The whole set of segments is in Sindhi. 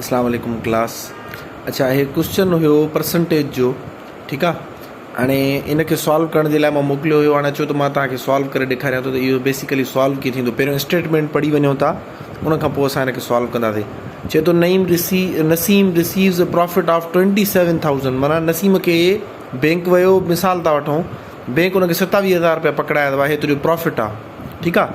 اسلام عليڪم ڪلاس اڇا هي ڪوشچن هيو پرسنٽيج جو ٺيڪ آ هاڻي ان کي سالو ڪرڻ جي لاء مان موڪليو هيو هاڻي اچو ته مان توهان کي سالو ڪري ڏيکاريان ٿو ته اهو بيسيڪلي سالو ڪيئن ٿيندو پهريون اسٽيٽمينٽ پڙهي وڃو ٿا ان کان پوء اسان ان کي سالو ڪنداسين چئي ٿو نعيم رسي Naseem receives a profit of 27000 معنيٰ نسيم کي بينڪ ويو مثال ٿا وٺون بينڪ ان کي ستاويهه هزار روپيا پڪڙايا ته هي تنهنجو پرافٽ آ ٺيڪ آ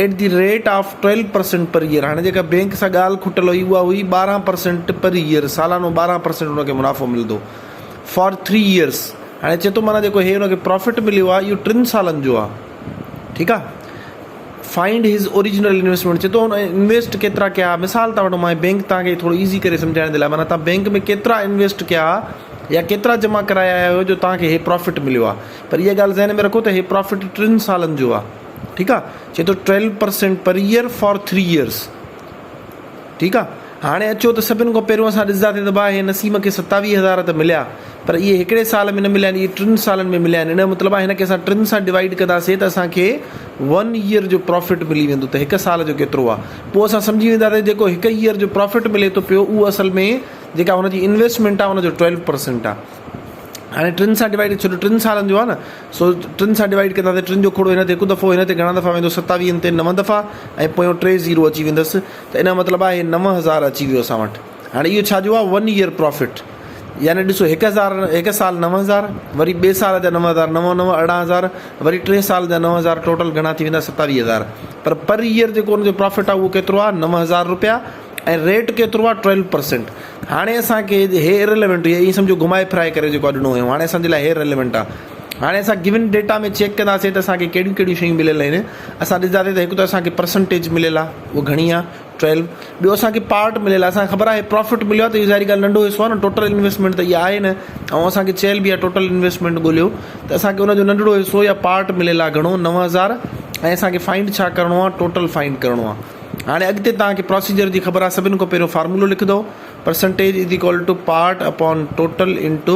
at the rate of twelve percent per year هاڻي جيڪا بينڪ سان ڳالهه کٽل هئي اها هئي ٻارهن پرسنٽ پر ايئر سالانو ٻارهن پرسنٽ ان کي منافعو ملندو فار ٿري ايئرس هاڻي چئي ٿو معنيٰ جيڪو هي ان کي پرافٽ مليو آ اهو ٽن سالن جو آ ٺيڪ آ فائنڊ his original investment چئي ٿو هن انويسٽ ڪيترا ڪيا مثال تان وٺو مان بينڪ تان کي ٿورو ايزي ڪري سمجهائڻ جي لاء معنيٰ تان بينڪ ۾ ڪيترا انويسٽ ڪيا يا ڪيترا جمع ڪرايا آهيو جو توهان کي هي پرافٽ مليو آهي پر اها ڳالهه ذهن ۾ رکو ته هي پرافٽ ٽن سالن جو آهي ٺيڪ آهي چئي ٿو twelve percent per year for three years ٺيڪ آهي هاڻي اچو ته سڀن کان پهريون اسان ڏسنداسين ته ڀاء هي نسيم کي ستاويهه هزار ته مليا پر اهي هڪڙي سال ۾ نه مليا آهن اهي ٽن سالن ۾ مليا آهن ان جو مطلب آهي هن کي اسان ٽن سان ڊوائيڊ ڪنداسين ته اسان کي ون ايئر جو پرافٽ ملي ويندو ته هڪ سال جو ڪيترو آهي پوء اسان سمجهي وينداسين جيڪو هڪ ايئر جو پرافٽ ملي ٿو پيو اهو اصل ۾ جيڪا هن جي انويسٽمينٽ آهي ان جو ٽويلو پرسنٽ آهي هاڻي ٽن سان ڊوائيڊ ڇو جو ٽن سالن جو آهي نه سو ٽن سان ڊوائيڊ ڪنداسين ٽن جو کوڙو هن تي هڪ دفعو هن تي گهڻا دفعا ويندو ستاويهن تي نو دفعا ۽ پويون ٽي زيرو اچي ويندس ته ان جو مطلب آهي 9000 اچي ويو اسان وٽ هاڻي اهو ڇا جو آهي ون ايئر پرافٽ يعني ڏسو هڪ هزار هڪ سال 9000 وري ٻئي سال جا 9000 نو نو 18000 وري ٽئين سال جا 9000 ٽوٽل گهڻا ٿي ويندا 27000 پر پر ايئر جيڪو ان جو پرافٽ آهي اهو ڪيترو آهي 9000 روپيا ۽ ريٽ ڪيترو آهي ٽويلو پرسنٽ هاڻي اسان کي هي اريليونٽ هي ائين سمجهو گهمائي ڦرائي ڪري جيڪو ڏنو هيو هاڻي اسان جي لاء هي ريليونٽ آهي هاڻي اسان گيون ڊيٽا ۾ چيڪ ڪنداسين ته اسان کي ڪهڙيون ڪهڙيون شيون مليل آهن اسان ڏسنداسين ته هڪ ته اسان کي پرسنٽيج مليل آهي اهو گهڻي آهي ٽويلو ٻيو اسان کي پارٽ مليل آهي اسان کي خبر آهي پرافٽ مليو آهي ته اهو ظاهري ڳالهه ننڍو حصو آهي نه ٽوٽل انويسٽمينٽ ته اها آهي نه ۽ اسان کي چيل به آهي ٽوٽل انويسٽمينٽ ڳوليو ته اسان کي ان جو ننڍڙو حصو يا پارٽ مليل آهي گهڻو 9000 ۽ اسان کي فائنڊ ڇا ڪرڻو آهي ٽوٽل فائنڊ ڪرڻو آهي هاڻي اڳتي توهان کي پروسيجر جي خبر آهي سڀني کان پهريون فارمولو لکندو percentage is equal to part upon total into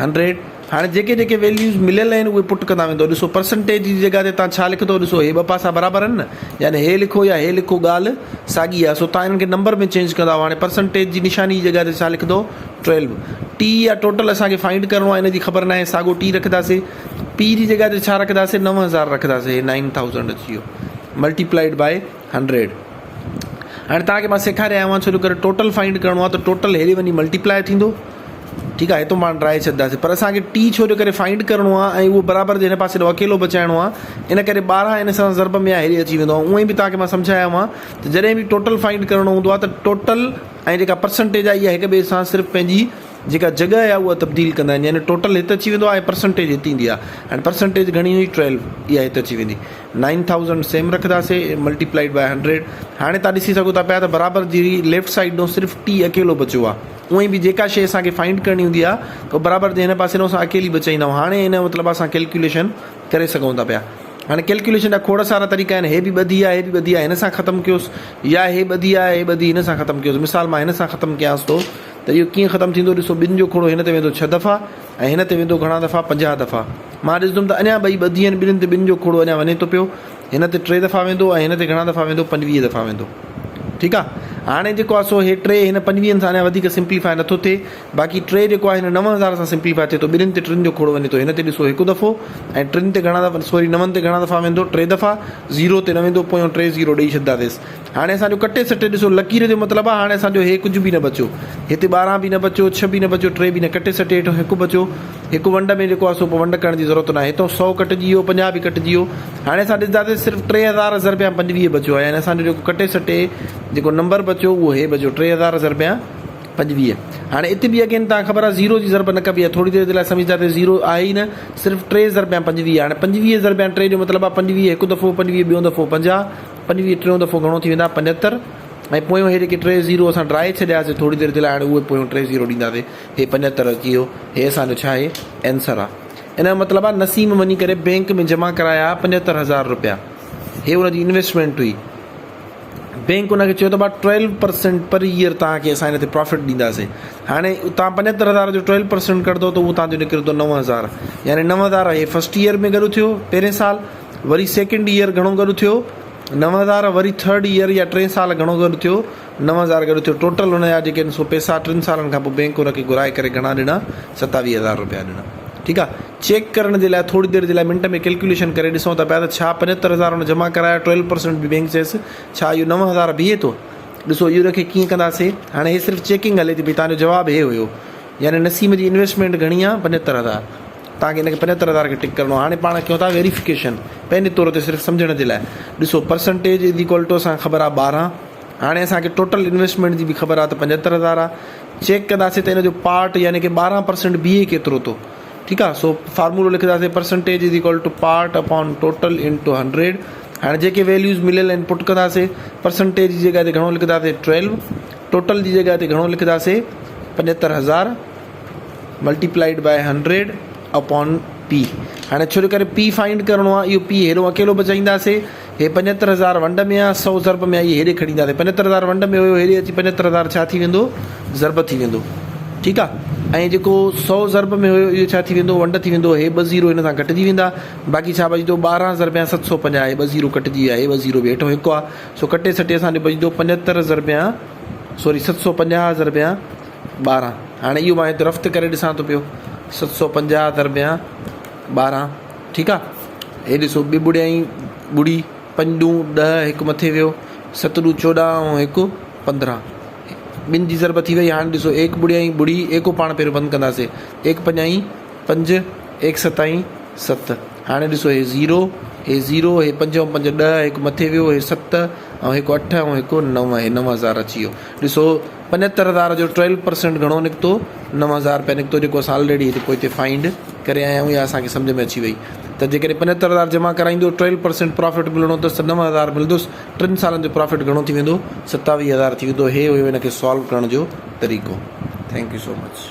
hundred هاڻي جيڪي جيڪي ويليوز مليل آهن اهي پٽ ڪندا ويندو ڏسو پرسنٽيج جي جڳهه تي توهان ڇا لکندو ڏسو هي ٻه پاسا برابر آهن نه يعني هي لکو يا هي لکو ڳالهه ساڳي آهي سو توهان انهن کي نمبر ۾ چينج ڪندا هاڻي پرسنٽيج جي نشاني جي جڳهه تي ڇا لکندو ٽويلو ٽي يا ٽوٽل اسان کي فائنڊ ڪرڻو آهي ان جي خبر ناهي ساڳو ٽي رکنداسي پي جي جڳهه تي ڇا رکنداسي 9000 رکنداسي هي 9000 اچي ويو ملٽيپلائيڊ باء هنڊريڊ هاڻي توهان کي مان سيکاري آيو آهيان ڇو جو ڪري ٽوٽل فائنڊ ڪرڻو آهي ته ٽوٽل هيڏي وڃي ملٽيپلائي ٿيندو ٺيڪ آهي هتو پاڻ ڊرائي ڇڏنداسين پر اسان کي ٽي ڇو جو ڪري فائنڊ ڪرڻو آهي ۽ اهو برابر جي هن پاسي ڏو اڪيلو بچائڻو آهي ان ڪري ٻارهن ان سان ضرب ۾ آهي هيڏي اچي ويندو آهي اونئن به توهان کي مان سمجهايو آهي ته جڏهن به ٽوٽل فائنڊ ڪرڻو هوندو آهي ته ٽوٽل ۽ جيڪا پرسنٽيج آهي اها هڪ ٻئي سان صرف پنهنجي جيڪا جڳهه آهي اها تبديل ڪندا آهن يعني ٽوٽل هت اچي ويندو آهي ۽ پرسنٽيج هت ايندي آهي هاڻي پرسنٽيج گهڻي هئي ٽويلو اها هت اچي ويندي نائن ٿائوزنڊ سيم رکنداسي ملٽيپلائيڊ باء هنڊريڊ هاڻي تان ڏسي سگهو ٿا پيا ته برابر جي ليفٽ سائيڊ ڏو صرف ٽي اڪيلو بچيو آهي اونئن به جيڪا شي اسان کي فائنڊ ڪرڻي هوندي آهي ته برابر جي هن پاسي ڏو اسان اڪيلي بچائيندا آهيون هاڻي ان جو مطلب اسان ڪيلڪيوليشن ڪري سگهون ٿا پيا هاڻي ڪيلڪيوليشن جا کوڙ سارا طريقا آهن هي به ٻڌي آهي هي به ٻڌي آهي هن سان ختم ڪيوس يا هي ٻڌي آهي هي ٻڌي هن سان ختم ڪيوس مثال مان هن سان ختم ڪيانس ٿو ته اهو ڪيئن ختم ٿيندو ڏسو ٻن جو کوڙو هن تي ويندو ڇهه دفعا ۽ هن تي ويندو گهڻا دفعا پنجاهه دفعا. مان ڏسندم ته اڃا ٻئي ٻڌي آهن ٻنهين تي ٻن جو کوڙو اڃا وڃي ٿو پيو. هن تي ٽي دفعا ويندو ۽ هن تي گهڻا دفعا ويندو پنجويهه دفعا ويندو. ٺيڪ آ. هاڻي جيڪو آ سو هي ٽي هن پنجويهن سان اڃا وڌيڪ سمپليفاء نٿو ٿئي. باقي ٽي جيڪو آ هن 9000 سان سمپليفاء ٿئي ٿو. ٻنهين تي ٽن جو کوڙو وڃي ٿو. هن تي ڏسو هڪ دفعو ۽ ٽن تي گهڻا دفعا سوري نون تي گهڻا دفعا ويندو ٽي دفعا. زيرو تي نه ويندو پويون ٽي زيرو ڏئي ڇڏنداسيس. هاڻي اسان جو ڪٽي سٽي ڏسو لڪير جو مطلب آهي هاڻي اسان جو هي ڪجهه به نه بچيو هتي ٻارهن به نه بچيو ڇهه به نه بچيو ٽي به نه ڪٽي سٽي هيٺو هڪ بچيو هڪ ونڊ ۾ جيڪو آهي سو پوء ونڊ ڪرڻ جي ضرورت ناهي هتو سو ڪٽجي ويو پنجاهه به ڪٽجي ويو هاڻي اسان ڏسنداسين صرف 3000 ضرب يا 25 بچيو آهي يعني اسان جو جيڪو ڪٽي سٽي جيڪو نمبر بچيو اهو هي بچيو 3000 ضرب يا 25 هاڻي اتي به اگين تان خبر آهي زيرو جي ضرب نه ڪبي آهي ٿوري دير جي لاء سمجهنداسين زيرو آهي ئي نه صرف ٽي ضرب يا 25 هاڻي 25 ضرب يا ٽي جو مطلب آهي 25 هڪ دفعو 25 ٻيو دفعو 50 25 ٽيون دفعو گهڻو ٿي ويندا 75 ۽ پويون هي جيڪي ٽي زيرو اسان ڊرائي ڇڏياسي ٿوري دير جي لاء هاڻي اهي پويون ٽي زيرو ڏينداسي هي 75 اچي ويو هي اسان جو ڇا آهي اينسر آهي ان جو مطلب آهي نسيم وڃي ڪري بينڪ ۾ جمع ڪرايا 75000 روپيا هي ان جي انويسٽمينٽ هئي بينڪ ان کي چيو ته ڀا 12% پر ايئر توهان کي اسان ان تي پرافٽ ڏينداسي هاڻي توهان 75000 جو 12% ڪڍندو ته اهو توهان جو نڪرندو 9000 يعني 9000 هي فرسٽ ايئر ۾ گڏ ٿيو پهرين سال وري سيڪنڊ ايئر گهڻو گڏ ٿيو؟ 9000 وري ٿرڊ ايئر يا ٽئين سال گهڻو گڏ ٿيو؟ 9000 گڏ ٿيو. ٽوٽل ان جا جيڪي آهن سو پئسا ٽن سالن کان پوء بينڪ ان کي گهرائي ڪري گهڻا ڏنا؟ 27000 رپيا ڏنا. ٺيڪ آ. چيڪ ڪرڻ جي لاء ٿوري دير جي لاء منٽ ۾ ڪيلڪيوليشن ڪري ڏسون ٿا پيا ته ڇا 75000 ان جمع ڪرايا ٽويلو پرسنٽ به بينڪ چيس ڇا اهو 9000 بيهي ٿو؟ ڏسو اهو ان کي ڪيئن ڪنداسي. هاڻي هي صرف چيڪنگ هلي ٿي پئي تان جو جواب هي هيو يعني نسيم جي انويسٽمينٽ گهڻي آ؟ 75000. توهان کي ان کي 75000 کي ٽڪ ڪرڻو آهي. هاڻي پاڻ ڪيون ٿا ويريفڪيشن پنهنجي طور تي صرف سمجهڻ جي لاء. ڏسو پرسنٽيج is equal two اسان کي خبر آهي 12. هاڻي اسان کي ٽوٽل انويسٽمينٽ جي به خبر آهي ته 75000 آهي. چيڪ ڪنداسين ته ان جو پارٽ يعني ڪي 12 پرسنٽ بيهي ڪيترو ٿو. ٺيڪ آهي سو فارمولو لکنداسين percentage is equal to part upon total into hundred. هاڻي جيڪي ويليوز مليل آهن پٽ ڪنداسين. پرسنٽيج جي جڳهه تي گهڻو لکنداسين 12. ٽوٽل جي جڳهه تي گهڻو لکنداسين 75000. Multiplied by hundred upon P هاڻي ڇو جو ڪري پي فائنڊ ڪرڻو آهي اهو پي هيڏو اڪيلو بچائينداسي هي 75000 ونڊ ۾ آهي 100 ضرب ۾ آهي هيڏي کڻي اينداسي 75000 ونڊ ۾ هيو هيڏي اچي 75000 ڇا ٿي ويندو ضرب ٿي ويندو ٺيڪ آهي ۽ جيڪو 100 ضرب ۾ هيو اهو ڇا ٿي ويندو ونڊ ٿي ويندو هي ٻه زيرو هن سان گهٽجي ويندا باقي ڇا بچندو 12 ضرب 750 هي ٻه زيرو ڪٽجي ويا هي ٻه زيرو به هيٺو هڪ آهي سو ڪٽي سٽي اسان جو بچندو 75 ضرب سوري 750 ضرب 12 هاڻي اهو مان هت رفت ڪري ڏسان ٿو پيو 750 درميان 12 ٺيڪ آ هي ڏسو ٻه ٻڙيائين ٻڙي پنج ڏون ڏهه هڪ مٿي ويو ست ڏون چوڏهن ۽ هڪ پندرهن ٻن جي ضرب ٿي وئي هاڻي ڏسو ايڪ ٻڙيائين ٻڙي ايڪو پاڻ پهريون بند ڪنداسي ايڪ پنجائين پنج ايڪ ستائين ست هاڻي ڏسو هي زيرو هي زيرو هي پنج ۽ پنج ڏهه هڪ مٿي ويو هي ست ۽ هڪ اٺ ۽ هڪ نو هي 9000 اچي ويو ڏسو 75000 جو ٽويلو پرسنٽ گهڻو نڪتو؟ 9000 رپيا نڪتو جيڪو اسان آلريڊي هتي پوئتي فائنڊ ڪري آيا آهيون يا اسان کي سمجهه ۾ اچي وئي ته جيڪڏهن 75000 جمع ڪرائيندو ٽويلو پرسنٽ پرافٽ ملڻو اٿس ته 9000 ملندس ٽن سالن جو پرافٽ گهڻو ٿي ويندو 27000 ٿي ويندو هي هيو ان کي سالو ڪرڻ جو طريقو thank you so much.